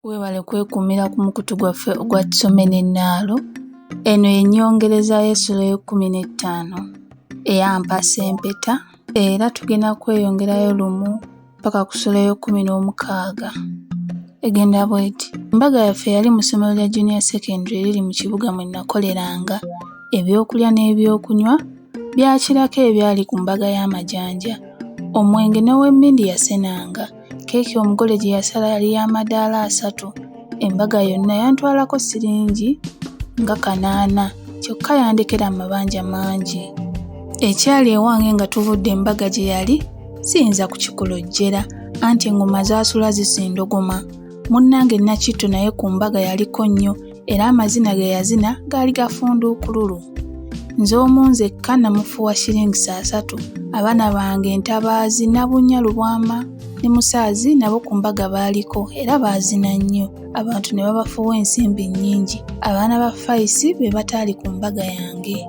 Weebale kwekuumira ku mukutu gwaffe ogwa Tusome ne Nnaalo. Eno ye nnyongereza y'essuula y'ekkumi n'ettaano eya Mpasa Empeta era tugenda kweyongerayo lumu ppaka ku ssuula y'ekkumi n'omukaaga. Egenda bw'eti: Embaga yaffe yali mu ssomero lya Junior Secondary eriri mu kibuga mwe nnakoleranga. Ebyokulya n'ebyokunywa byakirako ebyali ku mbaga y'amajanja. Omwenge n'ow'emmindi yasenanga. Keeki omugole gye yasala yali ya madaala asatu. Embaga yonna yantwalako siringi nga kanaana kyokka yandekera amabanja mangi. Ekyali ewange nga tuvudde embaga gye yali siyinza kukikulojjera anti eŋŋoma zaasula zisindogoma. Munnange Nakitto naye ku mbaga yaliko nnyo era amazina ge yazina gaali gafunduukululu. Nze omu nzekka namufuuwa shillings asatu. Abaana bange Ntabaazi, Nabunnya, Lubwama ne Musaazi nabo ku mbaga baaliko era baazina nnyo abantu ne babafuuwa ensimbi nnyingi. Abaana ba Fayisi be bataali ku mbaga yange.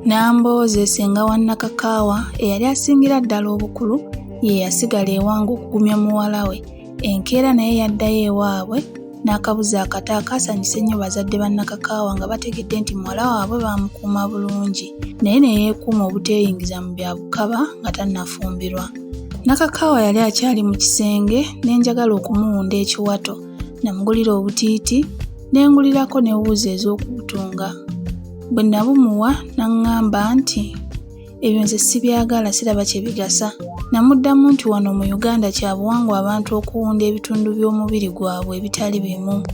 Nambooze ssenga wa Nakakaawa eyali asingira ddala obukulu ye yasigala ewange okugumya muwala we. Enkeera naye yaddayo ewaabwe n'akabuzi akato akaasanyusa ennyo bazadde ba Nakakaawa nga bategedde nti muwala waabwe baamukuuma bulungi naye ne yeekuuma obuteeyingiza mu bya bukaba nga tannafumbirwa. Nakakaawa yali akyali mu kisenge ne njagala okumuwunda ekiwato. Namugulira obutiiti ne ngulirako ne wuzi ez'okubutunga. Bwe nabumuwa n'aŋŋamba nti Ebyo nze sibyagala siraba kye bigasa. Namuddamu nti wano mu Uganda kya buwangwa abantu okuwunda ebitundu by'omubiri gwabwe ebitali bimu.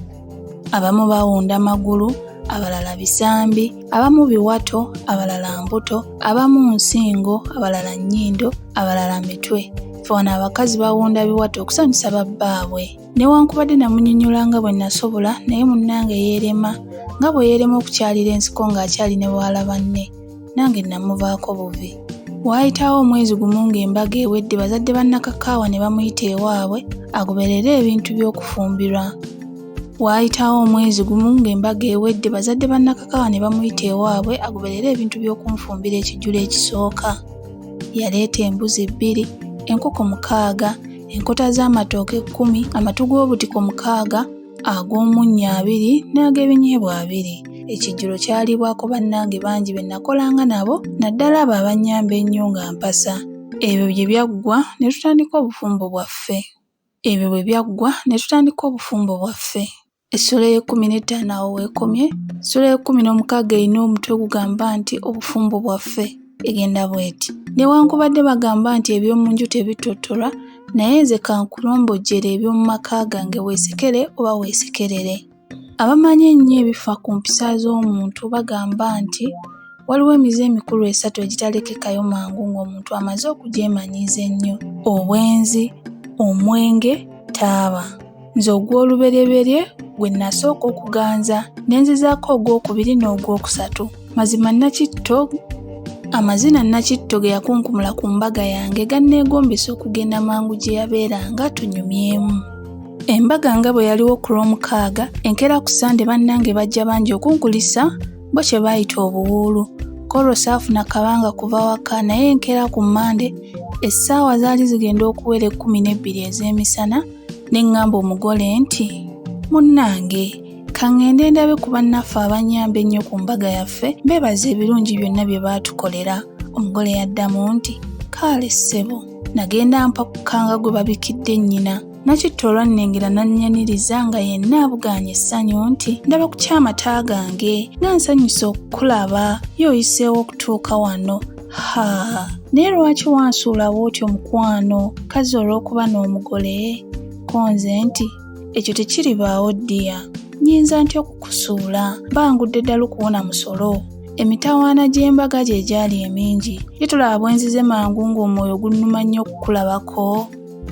Abamu bawunda magulu, abalala bisambi, abamu biwato, abalala mbuto, abamu nsingo, abalala nnyindo, abalala mitwe. Ffe wano abakazi bawunda biwato okusanyusa babbaabwe. Newankubadde namunyonnyola nga bwe nasobola naye munnange yeerema nga bwe yeerema okukyalira ensiko ng'akyali ne bawala banne. Nange namuvaako buvi. Waayitawo omwezi gumu ng'embaga ewedde bazadde ba Nakakaawa ne bamuyita ewaabwe agoberere ebintu by'okufumbirwa. Waayitawo omwezi gumu ng'embaga ewedde bazadde ba Nakakaawa ne bamuyita ewaabwe agoberere ebintu by'okunfumbira ekijjulo ekisooka. Yaleeta embuzi bbiri, enkoko mukaaga, enkota z'amatooke kkumi, amatu g'obutiko mukaaga, ag'omunnyo abiri n'ag'ebinyeebwa abiri. Ekijjulo kyaliibwako bannange bangi be nakolanga nabo naddala abo abannyamba ennyo nga mpasa. Ebyo bye byaggwa ne tutandika obufumbo bwaffe. Ebyo bwe byaggwa ne tutandika obufumbo bwaffe. Essuula ey'ekkumi n'ettaano awo w'ekomye. Essuula ey'ekkumi n'omukaaga erina omutwe ogugamba nti Obufumbo bwaffe. Egenda bw'eti. Newankubadde bagamba nti eby'omu nju tebittottolwa, naye nze kankulombojjere eby'omu maka gange weesekere oba weesekerere. Abamanyi ennyo ebifa ku mpisa z'omuntu bagamba nti waliwo emize emikulu esatu egitalekekayo mangu ng'omuntu amaze okugyemanyiiza ennyo: obwenzi, omwenge, taaba. Nze ogw'olubereberye gwe nasooka okuganza ne nzizaako ogwokubiri n'ogwokusatu. Mazima Nakitto Amazina Nakitto ge yakunkumula ku mbaga yange ganneegombesa okugenda mangu gye yabeeranga tunyumyemu. Embaga nga bwe yaliwo ku Lwomukaaga, enkeera ku Ssande bannange bajja bangi okunkulisa bo kye baayita obuwuulu. Kw'olwo saafuna kabanga kuva waka naye enkeera ku Mmande essaawa zaali zigenda okuwera ekkumi n'ebbiri ez'emisana ne ŋŋamba omugole nti, Munnange, ka ŋŋende ndabe ku bannaffe abannyamba ennyo ku mbaga yaffe mbeebaze ebirungi byonna bye baatukolera. Omugole yaddamu nti, Kaale ssebo. Nagenda mpakukka nga gwe babikidde nnyina. Nakitto olwannengera n'annyaniriza nga yenna abugaanye essanyu nti, Ndaba ku ky'amata gange, nga nsanyuse okukulaba, ye oyiseewo okutuuka wano. Haa, naye lwaki wansuulawo otyo mukwano, kazzi olw'okuba n'omugole? Ko nze nti, Ekyo tekiribaawo ddiya. Nnyinza ntya okukusuula? Mba ngudde ddalu kuwona musolo. Emitawaana gy'embaga gye gyali emingi. Ye tolaba bwe nzize mangu ng'omwoyo gunnuma nnyo okukulabako?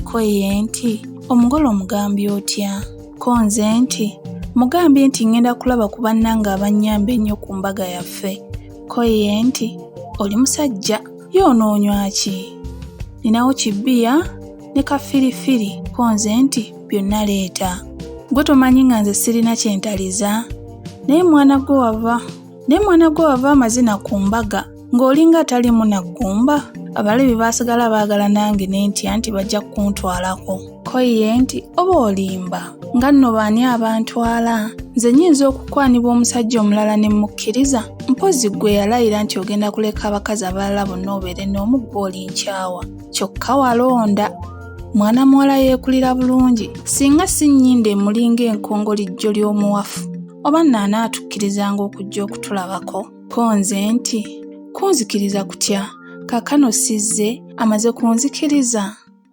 Ko ye nti, Omugole omugambye otya? Ko nze nti, Mmugambye nti ŋŋenda kulaba ku bannange abannyamba ennyo ku mbaga yaffe. Ko ye nti, Oli musajja, ye onoonywa ki? Nninawo kibbiya ne kafirifiri. Ko nze nti, Byonna leeta. Ggwe tomanyi nga nze sirina kye ntaliza? Naye mwana gwe wava naye mwana gwe wava amazina ku mbaga. Ng'olinga ataliimu na ggumba? Abalabi baasigala baagala nange ne ntya nti bajja kuntwalako. Ko ye nti, Oba olimba. Nga nno baani abantwala? Nze nnyinza okukwanibwa omusajja omulala ne mmukkiriza? Mpozzi ggwe eyalayira nti ogenda kuleka abakazi abalala bonna obeere n'omu ggwe olinkyawa. Kyokka walonda. Mwana muwala yeekulira bulungi. Singa si nnyindo emuli ng'enkongolijjo ly'omuwafu, oba nno anaatukkirizanga okujja okutulabako? Ko nze nti, Kunzikiriza kutya? Kaakano sizze, amaze kunzikiriza?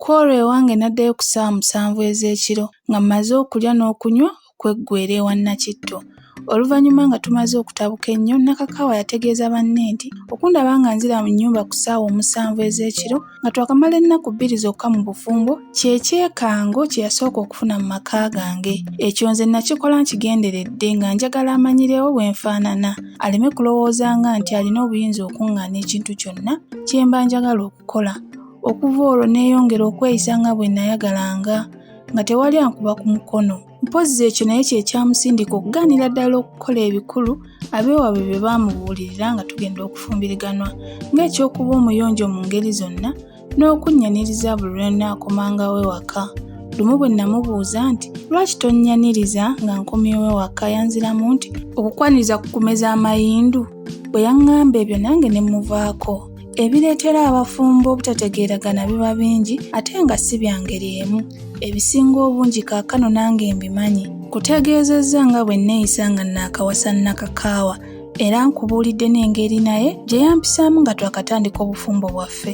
Ku olwo ewange naddayo ku ssaawa 7 ez'ekiro nga mmaze okulya n'okunywa okweggweera ewa Nakitto. Oluvannyuma nga tumaze okutabuka ennyo, Nakakaawa yategeeza banne nti okundaba nga nzira mu nnyumba ku ssaawa 7 ez'ekiro nga twakamala ennaku 2 zokka mu bufumbo kye kyekango kye yasooka okufuna mu maka gange. Ekyo nze nakikola nkigenderedde nga njagala amanyirewo bwe nfaanana aleme kulowoozanga nti alina obuyinza okungaana ekintu kyonna kye mba njagala okukola. Okuva olwo neeyongera okweyisa nga bwe nayagalanga nga tewali ankuba ku mukono. Mpozzi ekyo naye kye kyamusindika okugaanira ddala okukola ebikulu ab'ewaabwe bye baamubuulirira nga tugenda okufumbiriganwa ng'eky'okuba omuyonjo mu ngeri zonna n'okunnyaniriza buli lwe nnaakomangawo ewaka. Lumu bwe nnamubuuza nti, Lwaki tonnyaniriza nga nkomyewo ewaka? Yanziramu nti, Okukwaniriza kukumeza amayindu. Bwe yaŋŋamba ebyo nange ne mmuvaako. Ebireetera abafumbo obutategeeragana biba bingi ate nga si bya ngeri emu. Ebisinga obungi kaakano nange mbimanyi. Nkutegeezezza nga bwe nneeyisa nga nnaakawasa Nakakaawa era nkubuulidde n'engeri naye gye yampisaamu nga twakatandika obufumbo bwaffe.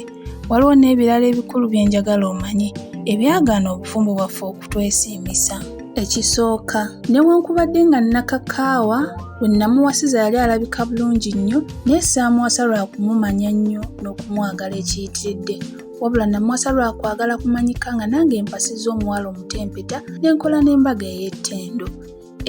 Waliwo n'ebirala ebikulu bye njagala omanye ebyagaana obufumbo bwaffe okutwesiimisa. Ekisooka, newankubadde nga Nakakaawa we nnamuwasiza yali alabika bulungi nnyo, naye saamuwasa lwa kumumanya nnyo n'okumwagala ekiyitiridde, wabula namuwasa lwa kwagala kumanyika nga nange mpasizza omuwala omuto empeta ne nkola n'embaga ey'ettendo.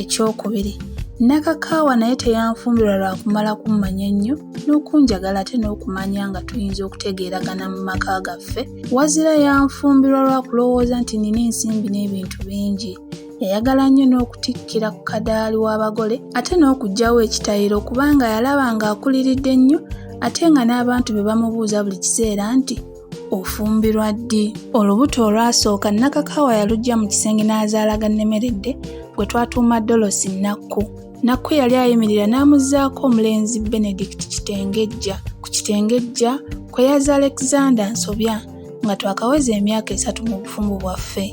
Ekyokubiri, Nakakaawa naye teyanfumbirwa lwa kumala kummanya nnyo n'okunjagala ate n'okumanya nga tuyinza okutegeeragana mu maka gaffe, wazira yanfumbirwa lwa kulowooza nti nnina ensimbi n'ebintu bingi. Yayagala nnyo n'okutikkira ku kadaali w'abagole ate n'okuggyawo ekitayiro kubanga yalaba ng'akuliridde nnyo ate nga n'abantu be bamubuuza buli kiseera nti ofumbirwa ddi? Olubuto olwasooka Nakakaawa yaluggya mu kisenge n'azaala Gannemeredde gwe twatuuma Dolosi Nakku. Nakku yali ayimirira n'amuzzaako omulenzi Benedict Kitengejja. Ku Kitengejja kwe yazza Alexander Nsobya nga twakaweza emyaka 3 mu bufumbo bwaffe.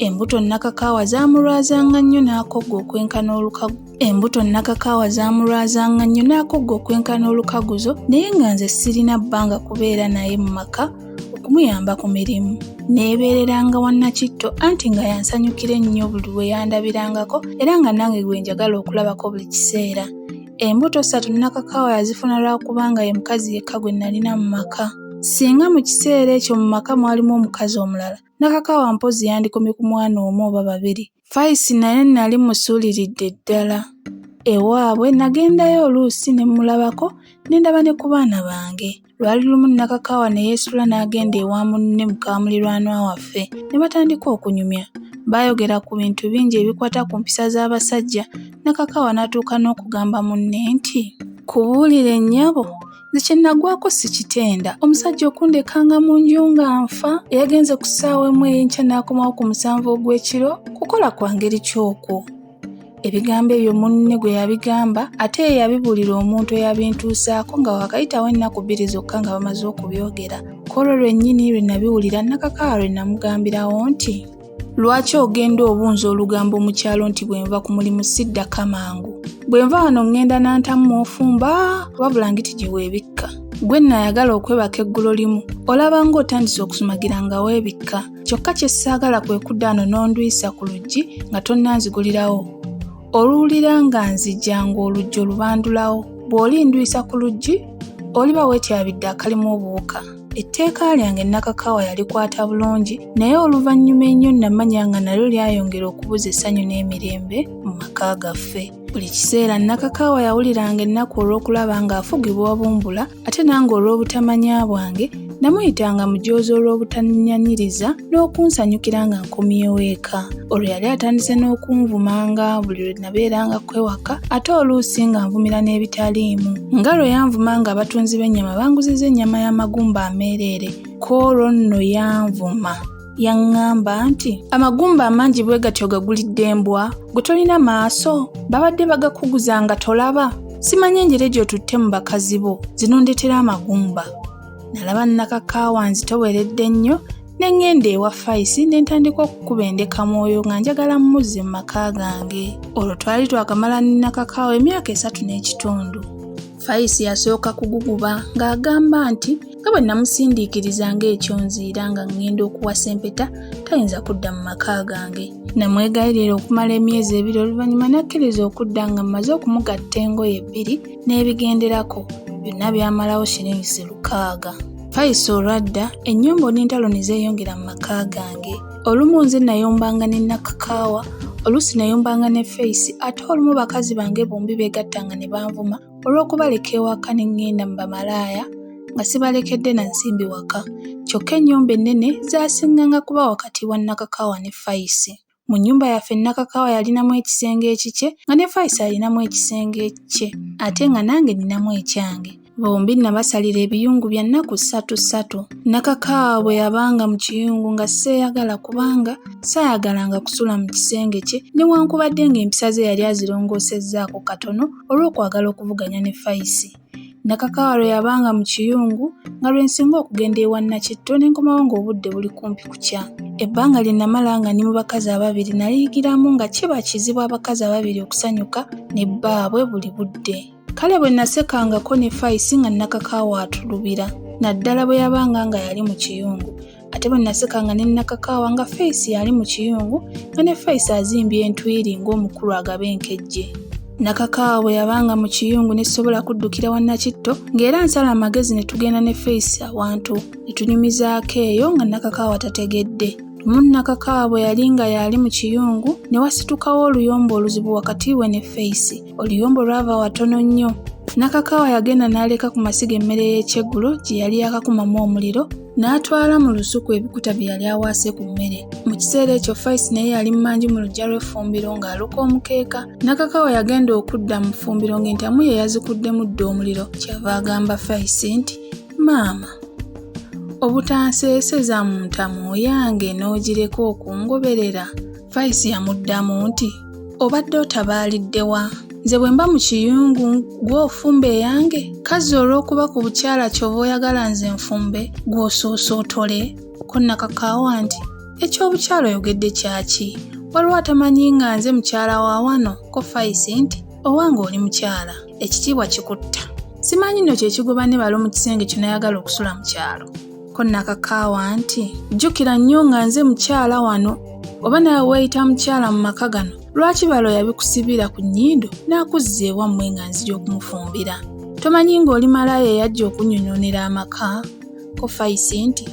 Embuto Nakakaawa zaamulwazanga nnyo n'akogga okwenkana olukagu. Embuto Nakakaawa zaamulwazanga nnyo n'akogga okwenkana olukaguzo naye nga nze sirina bbanga kubeera naye mu maka okumuyamba ku mirimu. Neebeereranga wa Nakitto anti nga yansanyukira ennyo buli lwe yandabirangako era nga nange gwe njagala okulabako buli kiseera. Embuto 3 Nakakaawa yazifuna lwa kubanga ye mukazi yekka gwe nalina mu maka. Singa mu kiseera ekyo mu maka mwalimu omukazi omulala, Nakakaawa mpozzi yandikomye ku mwana omu oba 2. Fayisi naye nali musuuliridde ddala. Ewaabwe nagendayo oluusi ne mmulabako ne ndaba ne ku baana bange. Lwali lumu Nakakaawa ne yeesitula n'agenda ewa munne muka muliraanwa waffe ne batandika okunyumya. Baayogera ku bintu bingi ebikwata ku mpisa z'abasajja. Nakakaawa n'atuuka n'okugamba munne nti, Kubuulire nnyabo, nze kye nagwako sikitenda. Omusajja okundekanga mu nju nga nfa, eyagenze ku ssaawa 1 ey'enkya n'akomawo ku 7 ogw'ekiro, kukola kwa ngeri ki okwo? Ebigambo ebyo munne gwe yabigamba ate ye yabibuulira omuntu eyabintuusaako nga waakayitawo ennaku 2 zokka nga bamaze okubyogera. Ku olwo lwennyini lwe nabiwulira Nakakaawa lwe namugambirawo nti, Lwaki ogenda obunza olugambo mu kyalo nti bwe nva ku mulimu siddaka mangu? Bwe nva wano ŋŋenda nantamu ofumba, wabula ngiti gye weebikka. Gwe nnaayagala okwebaka eggulo limu, olaba ng'otandise okusumagira nga weebikka. Kyokka kye ssaagala kwe kudda wano n'ondwisa ku luggi nga tonnanzigulirawo. Oluwulira nga nzija ng'oluggi olubandulawo. Bw'olindwisa ku luggi, oliba weetyabidde akalimu obuwuka. Etteeka lyange Nakakaawa yalikwata bulungi, naye oluvannyuma ennyo nnamanya nga nalyo lyayongera okubuza essanyu n'emirembe mu maka gaffe. Buli kiseera Nakakaawa yawuliranga ennaku olw'okulaba ng'afugibwa obumbula, ate nange olw'obutamanya bwange Namuyitanga mujoozi olw'obutannyaniriza n'okunsanyukira nga nkomyewo eka. Olwo yali atandise n'okunvumanga buli lwe nabeerangako ewaka ate oluusi ng'anvumira n'ebitaliimu. Nga lwe yanvuma ng'abatunzi b'ennyama banguzizza ennyama y'amagumba ameereere, kw'olwo nno yanvuma. Yaŋŋamba nti, Amagumba amangi bwe gatyo ogagulidde mbwa? Ggwe tolina maaso? Babadde bagakuguza nga tolaba? Simanyi enjere gy'otutte mu bakazi bo, zinondeetera amagumba. Nalaba Nakakaawa nzitoweredde nnyo ne ŋŋenda ewa Fayisi ne ntandika okukuba endekamwoyo nga njagala mmuzze mu maka gange. Olwo twali twakamala ne Nakakaawa emyaka 3 n'ekitundu. Fayisi yasooka kuguguba ng'agamba nti nga bwe namusindiikiriza ng'ekyonziira nga ŋŋenda okuwasa empeta tayinza kudda mu maka gange. Namwegayirira okumala emyezi 2 oluvannyuma n'akkiriza okudda nga mmaze okumugatta engoye 2 n'ebigenderako byonna byamalawo shillings 6. Fayisi olwadda ennyombo n'entalo ne zeeyongera mu maka gange. Olumu nze nayombanga ne Nakakaawa, oluusi nayombanga ne Fayisi ate olumu bakazi bange bombi beegattanga ne banvuma olw'okubaleka ewaka ne ŋŋenda mu bamalaaya nga sibalekedde na nsimbi waka. Kyokka ennyombo ennene zaasinganga kuba wakati wa Nakakaawa ne Fayisi. Mu nnyumba yaffe Nakakaawa yalinamu ekisenge ekikye nga ne Fayisi alinamu ekisenge ekikye ate nga nange nninamu ekyange. Bombi nabasalira ebiyungu bya nnaku ssatu ssatu. Nakakaawa bwe yabanga mu kiyungu nga seeyagala kubanga saayagalanga kusula mu kisenge kye newankubadde ng'empisa ze yali azirongoosezzaako katono olw'okwagala okuvuganya ne Fayisi. Nakakaawa lwe yabanga mu kiyungu nga lwe nsinga okugenda ewa Nakitto ne nkomawo ng'obudde buli kumpi kukya. Ebbanga lye namala nga ndi mu bakazi ababiri naliyigiramu nga kiba kizibu abakazi ababiri okusanyuka ne bbaabwe buli budde. Kale bwe nasekangako ne Fayisi nga Nakakaawa atulubira, naddala bwe yabanga nga yali mu kiyungu. Ate bwe nasekanga ne Nakakaawa nga Fayisi yali mu kiyungu nga ne Fayisi azimbye entwiri ng'omukulu agaba enkejje. Nakakaawa bwe yabanga mu kiyungu ne sisobola kuddukira wa Nakitto ng'era nsala amagezi ne tugenda ne Fayisi awantu ne tunyumizaako eyo nga Nakakaawa tategedde. Lumu Nakakaawa bwe yali nga y'ali mu kiyungu ne wasitukawo oluyombo oluzibu wakati we ne Fayisi. Oluyombo lwava watono nnyo. Nakakaawa yagenda n'aleka ku masiga emmere y'ekyeggulo gye yali yakakumamu omuliro n'atwala mu lusuku ebikuta bye yali awaase ku mmere. Mu kiseera ekyo Fayisi naye yali mmanju mu luggya lw'effumbiro ng'aluka omukeeka. Nakakaawa yagenda okudda mu ffumbiro ng'entamu ye yazikuddemu dda omuliro. Kyava agamba Fayisi nti, Maama, obutanseeseza mu ntamu yange n'ogireka okungoberera. Fayisi yamuddamu nti, Obadde otabaalidde wa? Nze bwe mba mu kiyungu ggwe ofumba eyange? Kazzi olw'okuba ku bukyala ky'ova oyagala nze nfumbe, ggwe osoosootole. Ko Nakakaawa nti, Eky'obukyala oyogedde kyaki? Waliwo atamanyi nga nze mukyala wa wano? Ko Fayisi nti, Owange oli mukyala, ekitiibwa kikutta. Simanyi nno kye kigoba ne balo mu kisenge kyo n'ayagala okusula mu kyalo. Ko Nakakaawa nti, Jjukira nnyo nga nze mukyala wano. Oba naawe weeyita mukyala mu maka gano, lwaki balo yabikusibira ku nnyindo n'akuzza ewammwe nga nzija okumufumbira? Tomanyi ng'oli malaaya eyajja okunyonoonera amaka? Ko Fayisi nti,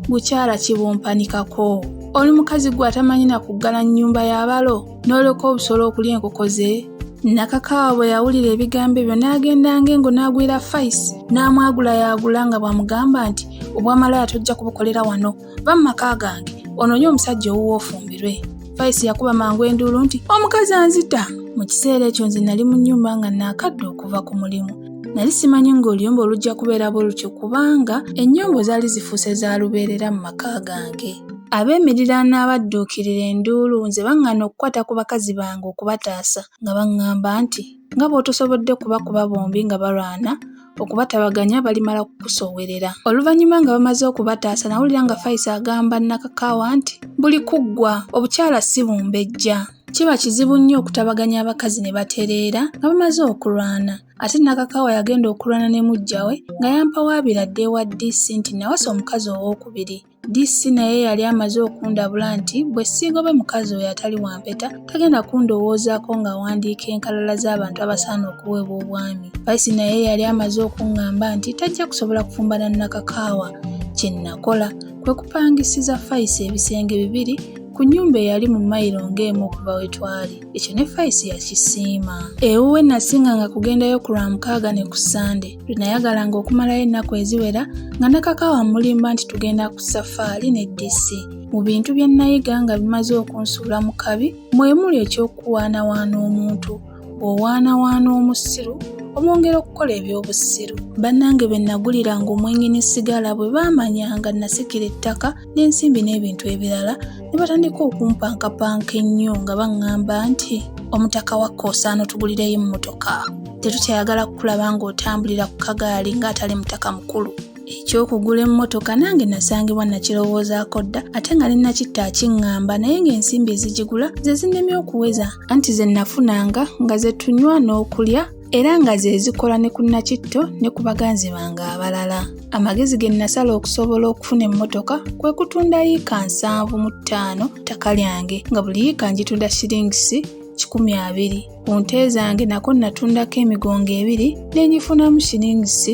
Bukyala ki bw'ompanikako? Oli mukazi ggwe atamanyi na kuggala nnyumba ya balo n'oleka obusolo okulya enkoko ze? Nakakaawa bwe yawulira ebigambo ebyo n'agenda ng'engo n'agwira Fayisi n'amwagulayaagula nga bw'amugamba nti, Obwamalaaya tojja kubukolera wano, va mu maka gange onoonye omusajja owuwo ofumbirwe. Fayisi yakuba mangu enduulu nti, Omukazi anzita! Mu kiseera ekyo nze nali mu nnyumba nga naakadda okuva ku mulimu. Nali simanyi ng'oluyombo lujja kubeera bwe lutyo kubanga ennyombo zaali zifuuse za lubeerera mu maka gange. Ab'emiriraano abadduukirira enduulu nze baŋŋaana okukwata ku bakazi bange okubataasa nga baŋŋamba nti, Nga bw'otosobodde kubakuba bombi nga balwana, okubatabaganya balimala kukusowerera. Oluvannyuma nga bamaze okubataasa nawulira nga Fayisi agamba Nakakaawa nti, Buli kuggwa, obukyala si bumbejja. Kiba kizibu nnyo okutabaganya abakazi ne batereera nga bamaze okulwana. Ate Nakakaawa yagenda okulwana ne muggya we nga yampawaabira dda ewa DC nti nawasa omukazi owookubiri. DC naye yali amaze okundabula nti bwe siigobe mukazi oyo atali wa mpeta tagenda kundowoozaako ng'awandiika enkalala z'abantu abasaana okuweebwa obwami. Fayisi naye yali amaze okuŋŋamba nti tajja kusobola kufumba na Nakakaawa. Kye nakola kwe kupangisiza Fayisi ebisenge 2 ku nnyumba eyali mu mayiro ng'emu okuva we twali. Ekyo ne Fayisi yakisiima. Ewuwe nasinganga kugendayo ku Lwamukaaga ne ku Ssande. Lwe nayagalanga okumalayo ennaku eziwera nga Nakakaawa mmulimba nti tugenda ku safaali ne DC. Mu bintu bye nnayiga nga bimaze okunsuula mu kabi mwe muli eky'okuwaanawaana omuntu. Bw'owaanawaana omusiru omwongera okukola eby'obusiru. Bannange be naguliranga omwenge ne sigala bwe baamanya nga nasikira ettaka n'ensimbi n'ebintu ebirala ne batandika okumpankapanka ennyo nga baŋŋamba nti omutaka wa Kkoosa anotugulireyo emmotoka. Tetukyayagala kukulaba ng'otambulira ku kagaali ng'atali mutaka mukulu. Eky'okugula emmotoka nange nasangibwa nakirowoozaako dda ate nga ne Nakitto akiŋŋamba naye ng'ensimbi ezigigula ze zinnemye okuweza anti ze nafunanga nga ze tunywa n'okulya era nga ze zikola ne ku Nakitto ne ku baganzi bange abalala. Amagezi ge nasala okusobola okufuna emmotoka kwe kutunda yiika 75 ttaka lyange nga buli yiika ngitunda shillings 120. Ku nte zange nako natundako emigongo ebiri ne ngifunamu shillings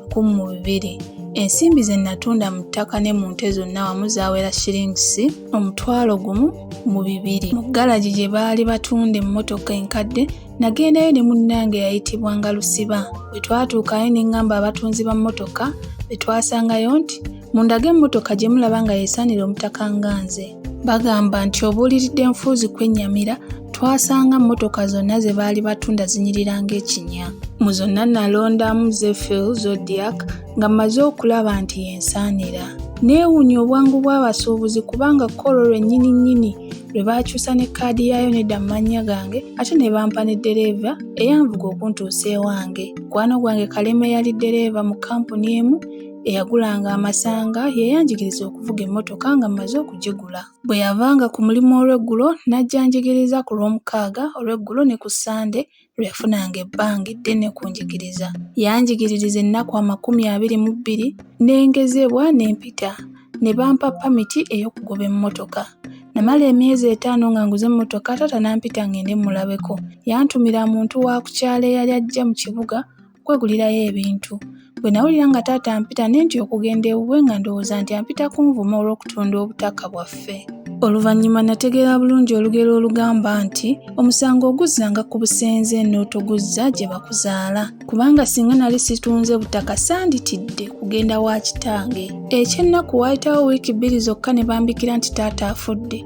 12. Ensimbi ze natunda mu ttaka ne mu nte zonna wamu zaawera shillings 1,002. Mu ggalagi gye baali batunda emmotoka enkadde nagendayo ne munnange eyayitibwanga Lusiba. Bwe twatuukayo ne ŋŋamba abatunzi ba mmotoka be twasangayo nti mundage emmotoka gye mulaba nga yeesaanira omutaka nga nze. Bagamba nti obuuliridde nfuuzi kwennyamira twasanga mmotoka zonna ze baali batunda zinyirira ng'ekinya. Mu zonna nalondamu Zephyr Zodiac nga mmaze okulaba nti y'ensaanira. Neewuunya obwangu bw'abasuubuzi kubanga ko olwo lwennyini nnyini lwe baakyusa ne kkaadi yaayo nedda mu mannya gange ate ne bampa ne ddereeva eyanvuga okuntuusa ewange. Mukwano gwange Kalema eyali ddereeva mu kkampuni emu eyagulanga amasanga ye yanjigiriza okuvuga emmotoka nga mmaze okugigula. Bwe yavanga ku mulimu olw'eggulo n'ajja anjigiriza ku Lwomukaaga olw'eggulo ne ku Ssande lwe yafunanga ebbanga eddene okunjigiriza. Yanjigiririza ennaku 22 ne ngezebwa ne mpita ne bampa pamiti ey'okugoba emmotoka. Namala emyezi 5 nga nguze emmotoka taata n'ampita ngende mmulabeko. Yantumira muntu wa ku kyalo eyali ajja mu kibuga okwegulirayo ebintu. Bwe nawulira nga taata ampita ne ntya okugenda ewuwe nga ndowooza nti ampita kunvuma olw'okutunda obutaka bwaffe. Oluvannyuma nategeera bulungi olugero olugamba nti omusango oguzzanga ku busenze n'otoguzza gye bakuzaala. Kubanga singa nali situnze butaka sanditidde kugenda wa kitange. Eky'ennaku waayitawo wiiki 2 zokka ne bambikira nti taata afudde.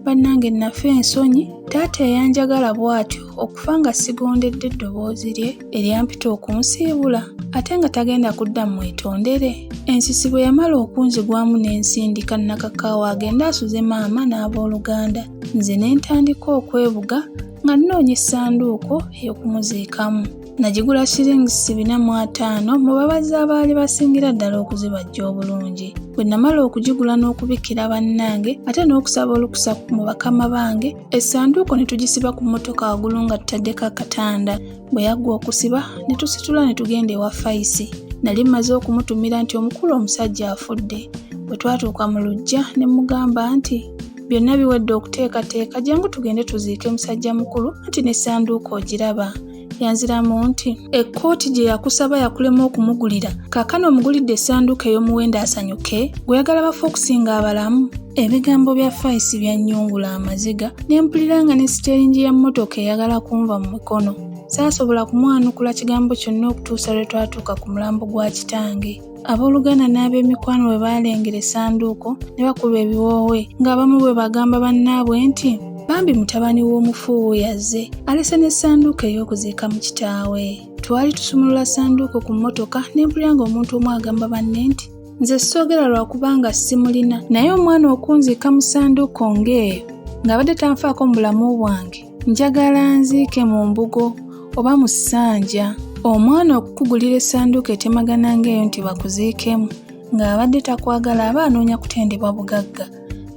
Bannange nafa ensonyi, taata eyanjagala bw'atyo okufa nga sigondedde eddoboozi lye eryampita okunsiibula ate nga tagenda kudda mwetondere. Ensisi bwe yamala okunzigwamu n'ensindika Nakakaawa agende asuze maama n'abooluganda. Nze ne ntandika okwebuga nga nnoonya essanduuko ey'okumuziikamu. Nagigula shillings 450 mu babazzi abaali basingira ddala okuzibajja obulungi. Bwe namala okugigula n'okubikira bannange ate n'okusaba olukusa mu bakama bange, essanduuko ne tugisiba ku mmotoka waggulu nga tutaddeko akatanda. Bwe yaggwa okusiba ne tusitula ne tugenda ewa Fayisi. Nali mmaze okumutumira nti omukulu omusajja afudde. Bwe twatuuka mu luggya ne mmugamba nti byonna biwedde okuteekateeka jangu tugende tuziike musajja mukulu anti n'essanduuko ogiraba. Yanziramu nti ekkooti gye yakusaba yakulema okumugulira kaakano omugulidde essanduuko ey'omuwendo asanyuke gweyagala bafe okusinga abalamu. Ebigambo bya Fayisi byannyungula amaziga ne mpulira nga ne siteeringi ya mmotoka eyagala kunva mu mikono. Saasobola kumwanukula kigambo kyonna okutuusa lwe twatuuka ku mulambo gwa kitange. Abooluganda n'ab'emikwano bwe baalengera essanduuko ne bakuba ebiwoowe ng'abamu bwe bagamba bannaabwe nti bambi mutabani w'omufu wuuyo azze alese n'essanduuko ey'okuziika mu kitaawe. Twali tusumulula ssanduuko ku mmotoka ne mpulira ng'omuntu omu agamba banne nti nze soogera lwa kubanga simulina naye omwana okunziika mu ssanduuko ng'eyo ng'abadde tanfaako mu bulamu bwange njagala nziike mu mbugo oba mu ssanja. Omwana okukugulira essanduuko etemagana ng'eyo nti bakuziikemu ng'abadde takwagala aba anoonya kutendebwa bugagga.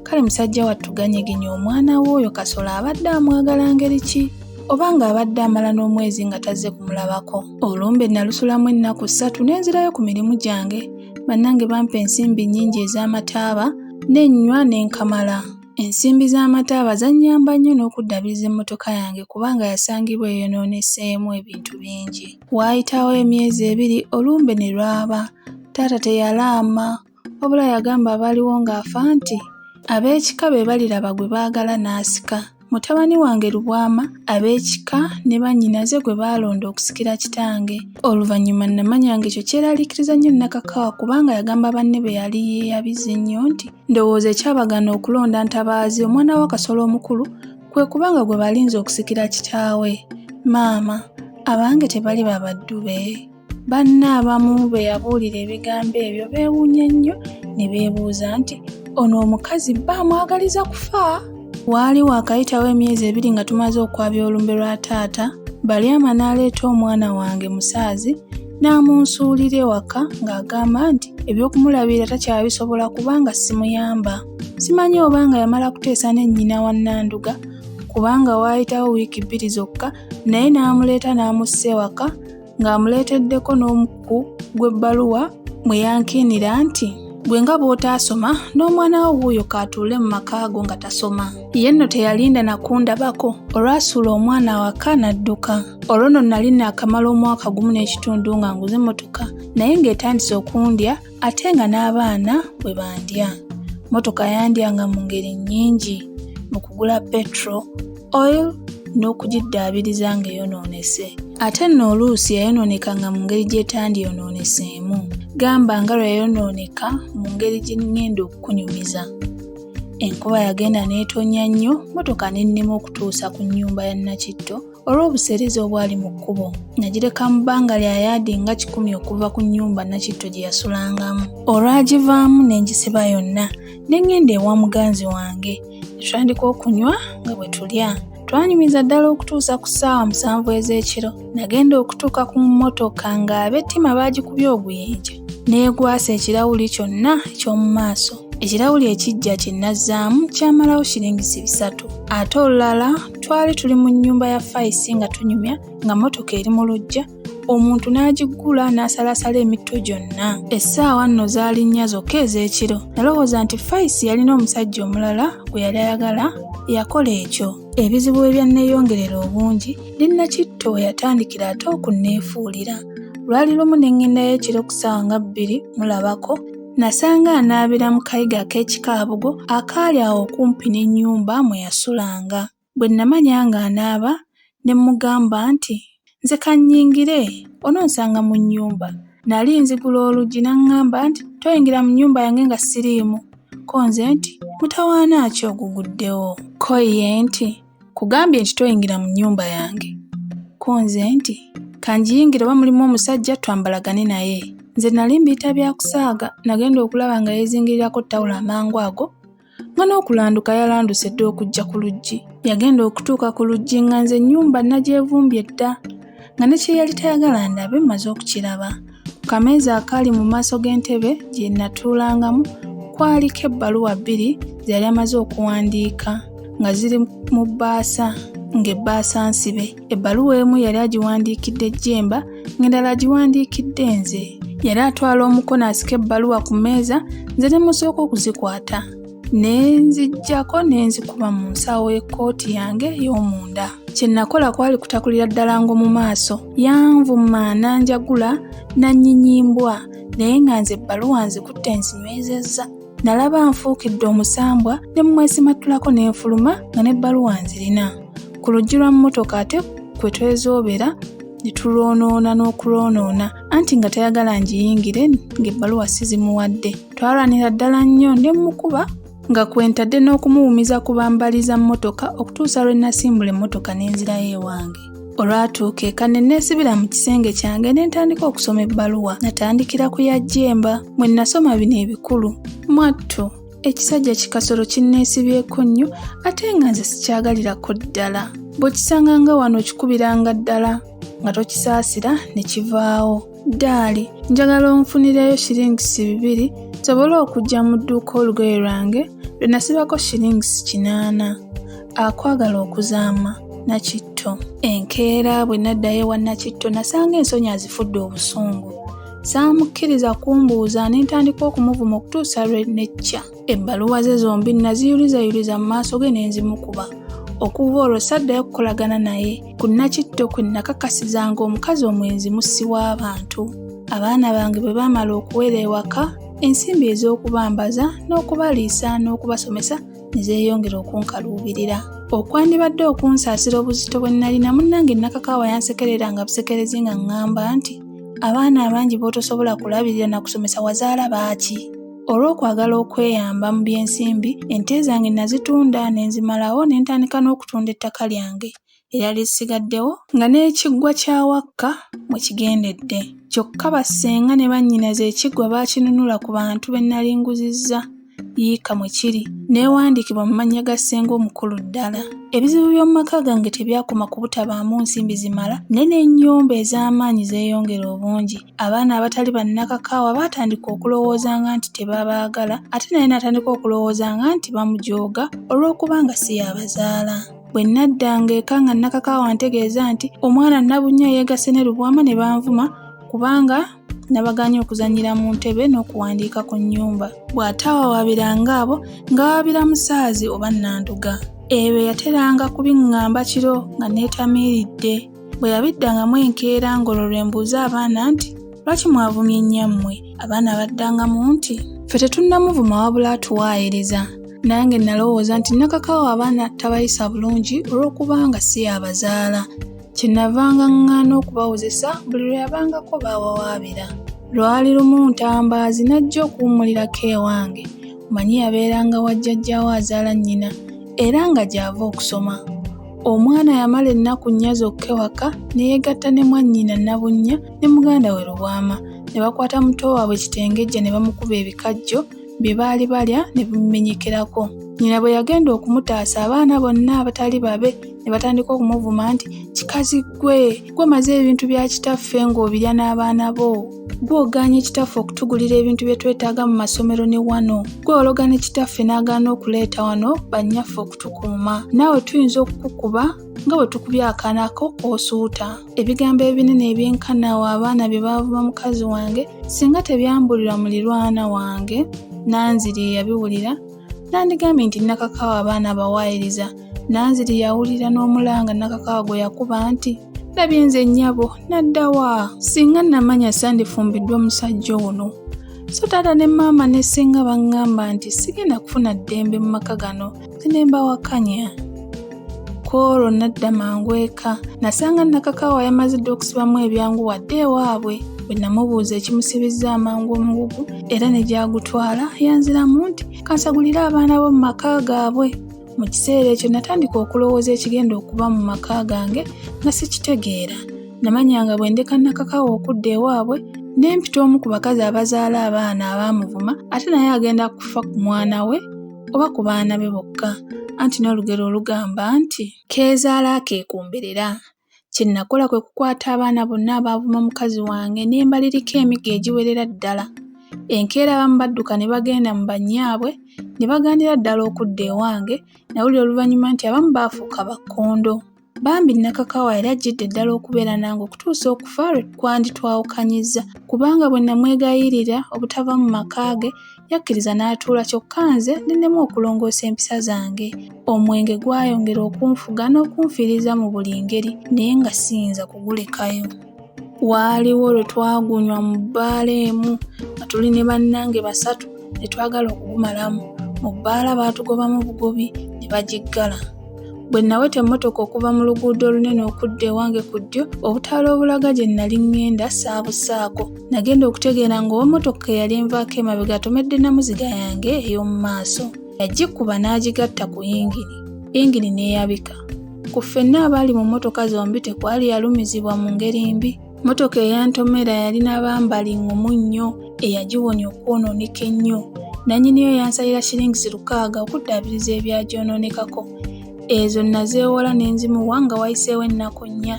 Kale musajja wattu ganyegenya omwana we oyo Kasolo abadde amwagala ngeri ki? Oba ng'abadde amala n'omwezi nga tazze kumulabako. Olumbe nalusulamu ennaku 3 ne nzirayo ku mirimu gyange. Bannange bampa ensimbi nnyingi ez'amataaba ne nnywa ne nkamala. Ensimbi z'amataaba zannyamba nnyo n'okuddaabiriza emmotoka yange kubanga yasangibwa eyonooneseemu ebintu bingi. Waayitawo emyezi 2 olumbe ne lwaba. Taata teyalaama wabula yagamba abaaliwo ng'afa nti Ab'ekika be baliraba gwe baagala n'asika. Mutabani wange Lubwama ab'ekika ne bannyinaze gwe baalonda okusikira kitange. Oluvannyuma nnamanya ng'ekyo kyeraliikiriza nnyo Nakakawa kubanga yagamba banne be yali yeeyabiza ennyo nti, Ndowooza ekyabagaana okulonda Ntabaazi omwana wa Kasolo omukulu kwe kuba nga gwe balinze okusikira kitaawe. Maama, abange tebaliba baddu be? Banne abamu be yabuulira ebigambo ebyo beewuunya nnyo ne beebuuza nti, Ono omukazi bba amwagaliza kufa? Waali waakayitawo emyezi ebiri nga tumaze okwabya olumbe lwa taata, Balyama n'aleeta omwana wange Musaazi n'amunsuulira ewaka ng'agamba nti eby'okumulabirira takyabisobola kubanga simuyamba. Simanyi oba nga yamala kuteesa ne nnyina wa Nanduga kubanga waayitawo wiiki bbiri zokka naye n'amuleeta n'amussa ewaka ng'amuleeteddeko n'omuku gw'ebbaluwa mwe yankiinira nti gwe nga bw'otaasoma n'omwana wo wuuyo k'atuule mu maka go nga tasoma. Ye nno teyalinda na kundabako, olwasuula omwana awaka n'adduka. Olwo nno nali naakamala omwaka gumu n'ekitundu nga nguze emmotoka naye ng'etandise okundya ate nga n'abaana bwe bandya. Mmotoka yandyanga mu ngeri nnyingi mu kugula petro, oil n'okugiddaabiriza ng'eyonoonese. Ate nno oluusi yayonoonekanga mu ngeri gy'etandiyonooneseemu, gamba nga lwe yayonooneka mu ngeri gye ŋŋenda okukunyumiza. Enkuba yagenda n'etonnya nnyo, mmotoka n'ennema okutuusa ku nnyumba ya Nakitto olw'obuseerezi obwali mu kkubo. Nagireka mu bbanga lya yaadi nga kikumi okuva ku nnyumba Nakitto gye yasulangamu. Olwagivaamu ne ngisiba yonna ne ŋŋenda ewa muganzi wange ne tutandika okunywa nga bwe tulya. Twanyumiza ddala okutuusa ku ssaawa musanvu ez'ekiro. Nagenda okutuuka ku mmotoka ng'ab'ettima baagikubye oguyinja n'egwasa ekirawuli kyonna eky'omu maaso. Ekirawuli ekiggya kye nazzaamu kyamalawo shiringisi bisatu. Ate olulala twali tuli mu nnyumba ya Fayisi nga tunyumya nga mmotoka eri mu luggya omuntu n'agiggula n'asalaasala emitto gyonna. Essaawa nno zaali nnya zokka ez'ekiro. Nalowooza nti Fayisi yalina omusajja omulala gwe yali ayagala yakola ekyo. Ebizibu bwe byanneeyongerera obungi, ne Nakitto we yatandikira ate okunneefuulira. Lwali lumu ne ŋŋendayo ekiro ku ssaawa nga bbiri mulabako, nasanga anaabira mu kayiga ak'ekikaabugo akaali awo okumpi n'ennyumba mwe yasulanga. Bwe nnamanya ng'anaaba ne mmugamba nti, Nze ka nnyingire, ononsanga mu nnyumba. Nali nzigula oluggi n'aŋŋamba nti, Toyingira mu nnyumba yange nga siriimu. Ko nze nti, Mutawaana ki oguguddewo? Ko ye nti, Nkugambye nti toyingira mu nnyumba yange. Ko nze nti, Ka ngiyingire oba mulimu omusajja twambalagane naye. Nze nali mbiyita bya kusaaga, nagenda okulaba nga yeezingirirako ttawulo amangu ago nga n'okulanduka yalanduse dda okujja ku luggi. Yagenda okutuuka ku luggi nga nze ennyumba nnagyevumbye dda nga ne kye yali tayagala ndabe mmaze okukiraba. Ku kameeza akaali mu maaso g'entebe gye nnatuulangamu kwaliko ebbaluwa bbiri ze yali amaze okuwandiika nga ziri mu bbaasa ng'ebbaasa nsibe. Ebbaluwa emu yali agiwandiikidde Jjemba ng'endala agiwandiikidde nze. Yali atwala omukono asike ebbaluwa ku mmeeza nze ne musooka okuzikwata ne nziggyako ne nzikuba mu nsawo y'ekkooti yange ey'omunda. Kye nakola kwali kutakulira ddala ngo mu maaso. Yanvuma n'anjagula n'annyinyimbwa naye nga nze ebbaluwa nzikutte nzinywezezza. Nalaba nfuukidde omusambwa ne mmwesimattulako ne nfuluma nga n'ebbaluwa nzirina. Ku luggi lwa mmotoka ate kwe twezoobera ne tulwonoona n'okulwonoona anti nga tayagala ngiyingire ng'ebbaluwa sizimuwadde. Twalwanira ddala nnyo ne mmukuba nga kwe ntadde n'okumuwumiza ku bambali za mmotoka okutuusa lwe nasimbula emmotoka ne nzirayo ewange. Olwatuuka eka ne neesibira mu kisenge kyange ne ntandika okusoma ebbaluwa. Natandikira ku ya Jjemba mwe nasoma bino ebikulu. Mwattu ekisajja kikasolo kinneesibyeko nnyo ate nga nze sikyagalirako ddala. Bw'okisanga nga wano okikubiranga ddala nga tokisaasira ne kivaawo. Ddaali, njagala onfunireyo shiringisi bibiri nsobole okujja mu dduuka olugoye lwange lwe nasibako shiringisi kinaana. Akwagala okuzaama, Nakitto. Enkeera bwe naddayo ewa Nakitto nasanga ensonyi azifudde obusungu. Saamukkiriza kumbuuza ne ntandika okumuvuma okutuusa lwe nekkya. Ebbaluwa ze zombi nnaziyulizayuliza mu maaso ge ne nzimukuba. Okuva olwo saddayo kukolagana naye. Ku Nakitto kwe nnakakasizanga omukazi omwenzi mussi w'abantu. Abaana bange bwe baamala okuwera ewaka, Ensimbi ez'okubambaza n'okubaliisa n'okubasomesa ne zeeyongera okunkaluubirira. Okwandibadde okunsaasira obuzito bwe nnalina munnange Nakakaawa yansekereranga busekerezi ng'aŋŋamba nti, Abaana abangi b'otosobola kulabirira na kusomesa wazaala baaki? Olw'okwagala okweyamba mu by'ensimbi, ente zange nazitunda ne nzimalawo ne ntandika n'okutunda ettaka lyange eryali lisigaddewo nga n'ekiggwa kya Wakka mwe kigendedde. Kyokka bassenga ne bannyinaze ekiggwa baakinunula ku bantu be nnali nguzizza yiika mwe kiri n'ewandiikibwa mu mannya ga ssenga omukulu ddala. Ebizibu by'omu maka gange tebyakoma ku butabaamu nsimbi zimala naye n'ennyombo ez'amaanyi zeeyongera obungi. Abaana abatali ba Nakakaawa baatandika okulowoozanga nti tebabaagala ate naye n'atandika okulowoozanga nti bamujooga olw'okuba nga si y'abazaala. Bwe nnaddanga eka nga Nakakaawa antegeeza nti omwana Nabunnya yeegasse ne Lubwama ne banvuma kubanga nabagaanye okuzannyira mu ntebe n'okuwandiika ku nnyumba. Bw'ataawawaabiranga abo ng'awaabira Musaazi oba Nanduga. Ebyo yateranga kubiŋŋamba kiro nga neetamiiridde. Bwe yabiddangamu enkeera ng'olwo lwe mbuuza abaana nti, Lwaki mwavumye nnyammwe? Abaana baddangamu nti, Ffe tetunnamuvuma wabula atuwaayiriza. Nange nalowooza nti Nakakaawa abaana tabayisa bulungi olw'okubanga si y'abazaala. Kye navanga ŋŋaana okubawozesa buli lwe yabangako b'awawaabira. Lwali lumu Ntambaazi n'ajja okuwummulirako ewange. Omanyi yabeeranga wa jjajjaawe azaala nnyina era nga gy'ava okusoma. Omwana yamala ennaku nnya zokka ewaka ne yeegatta ne mwannyina Nabunnya ne muganda we Lubwama ne bakwata muto waabwe Kitengejja ne bamukuba ebikajjo bye baali balya ne bimumenyekerako. Nnyina bwe yagenda okumutaasa abaana bonna abatali babe ne batandika okumuvuma nti kikazi ggwe ggwe omaze ebintu bya kitaffe ng'obirya n'abaana bo. Ggwe ogaanye kitaffe okutugulira ebintu bye twetaaga mu masomero ne wano. Ggwe ologa ne kitaffe n'agaana okuleeta wano bannyaffe okutukuuma. Naawe tuyinza okukukuba nga bwe tukubye akaana ko k'osuuta. Ebigambo ebinene ebyenkana awo abaana bye baavuma mukazi wange singa tebyambulirwa mulirwana wange Nanziri eyabiwulira, nandigambye nti Nakakaawa abaana abawaayiriza. Nanziri yawulira n'omulanga Nakakaawa gwe yakuba nti, Ndabye nze nnyabo, nadda wa? Singa namanya sandifumbiddwa musajja ono. So taata ne maama ne ssenga baŋŋamba nti sigenda kufuna ddembe mu maka gano, nze ne mbawakanya. Ku olwo nadda mangu eka. Nasanga Nakakaawa yamaze dda okusibamu ebyanguwa adde ewaabwe. Bwe namubuuza ekimusibizza amangu omugugu era ne gy'agutwala, yanziramu nti, Kansagulire abaana bo mu maka gaabwe. Mu kiseera ekyo natandika okulowooza ekigenda okuba mu maka gange nga sikitegeera. Namanya nga bwe ndeka Nakakawa okudda ewaabwe ne mpita omu ku bakazi abazaala abaana abaamuvuma ate naye agenda kufa ku mwana we oba ku baana be bokka. Anti n'olugero olugamba nti. Keezaala akeekumberera. Kye nakola kwe kukwata abaana bonna abaavuma mukazi wange ne mbalirika emiggo egiwerera ddala. Enkeera abamu badduka ne bagenda mu bannyaabwe ne bagaanira ddala okudda ewange. Nawulira oluvannyuma nti abamu baafuuka bakkondo. Bambi Nakakawa yali ajjidde ddala okubeera nange okutuusa okufa lwe kwanditwawukanyizza kubanga bwe namwegayirira obutava mu maka ge Yakkiriza n'atuula kyokka nze ne nnemwa okulongoosa empisa zange. Omwenge gwayongera okunfuga n'okunfiiriza mu buli ngeri naye nga siyinza kugulekayo. Waaliwo lwe twagunywa mu bbaala emu nga tuli ne bannange basatu ne twagala okugumalamu. Mu bbaala baatugobamu bugobi ne bagiggala. Bwe nnaweta emmotoka okuva mu luguudo olunene okudda ewange ku ddyo, obutaala obulaga gye nnali ŋŋenda saabussaako. Nagenda okutegeera ng'ow'emmotoka eyali envaako emabega atomedde nnamuziga yange ey'omu maaso. Yagikuba n'agigatta ku yingini, yingini n'eyabika. Ku ffenna abaali mu mmotoka zombi tekwali yalumizibwa mu ngeri mbi. Mmotoka eyantomera yalina bambali ŋŋumu nnyo eyagiwonya okwonooneka ennyo. Nnannyini yo yansalira shillings 600 okuddaabiriza ebyagyonoonekako. Ezo nnazeewola ne nzimuwa nga wayiseewo ennaku nnya.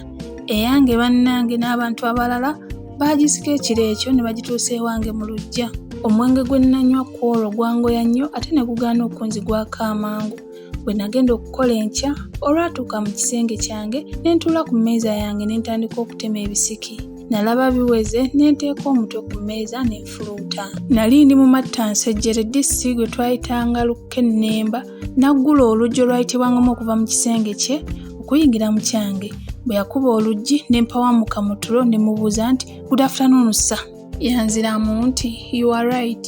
Eyange bannange n'abantu abalala baagisika ekiro ekyo ne bagituusa ewange mu luggya. Omwenge gwe nnanywa ku olwo gwangoya nnyo ate ne gugaana okunzigwako amangu. Bwe nagenda okukola enkya, olwatuuka mu kisenge kyange ne ntuula ku mmeeza yange ne ntandika okutema ebisiki. Nalaba biweze ne nteeka omutwe ku mmeeza ne nfuluuta. Nali ndi mu mattansejjere DC gwe twayitanga Lukennemba n'aggula oluggi olwayitibwangamu okuva mu kisenge kye okuyingira mu kyange. Bwe yakuba oluggi ne mpawamuka mu tulo ne mubuuza nti, Good afternoon sir. Yanziramu nti, You are right.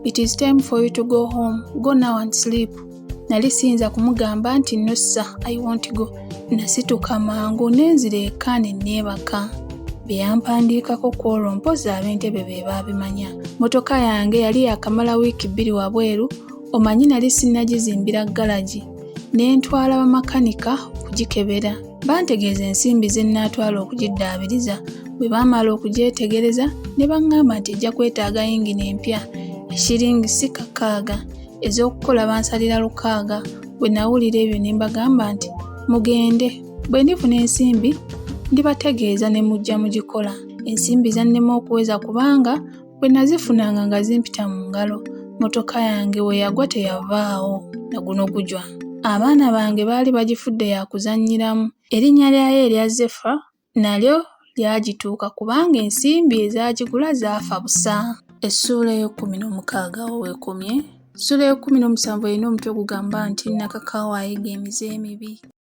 It is time for you to go home. Go now and sleep. Nali siyinza kumugamba nti no sir, I won't go. Nasituka mangu ne nzira eka ne neebaka. Bye yampandiikako ku olwo mpozzi ab'entebe be baabimanya. Mmotoka yange yali yaakamala wiiki bbiri wabweru, omanyi nali sinnagizimbira ggalagi. Ne ntwala bamakanika okugikebera. Bantegeeza ensimbi ze nnaatwala okugiddaabiriza. Bwe baamala okugyetegereza ne baŋŋamba nti ejja kwetaaga yingini empya, eshiringi 60, ez'okukola bansalira 600. Bwe nawulira ebyo ne mbagamba nti mugende, bwe ndifuna ensimbi ndibategeeza ne mujja mugikola. Ensimbi zannema okuweza kubanga bwe nazifunanga nga zimpita mu ngalo. Mmotoka yange we yagwa teyavaawo na guno gujwa. Abaana bange baali bagifudde ya kuzannyiramu. Erinnya lyayo erya Zephyr nalyo lyagituuka kubanga ensimbi ezaagigula zaafa busa. Essuula ey'e16 awo w'ekomye. Essuula ey'e17 erina omutwe ogugamba nti Nakakaawa ayiga emize emibi.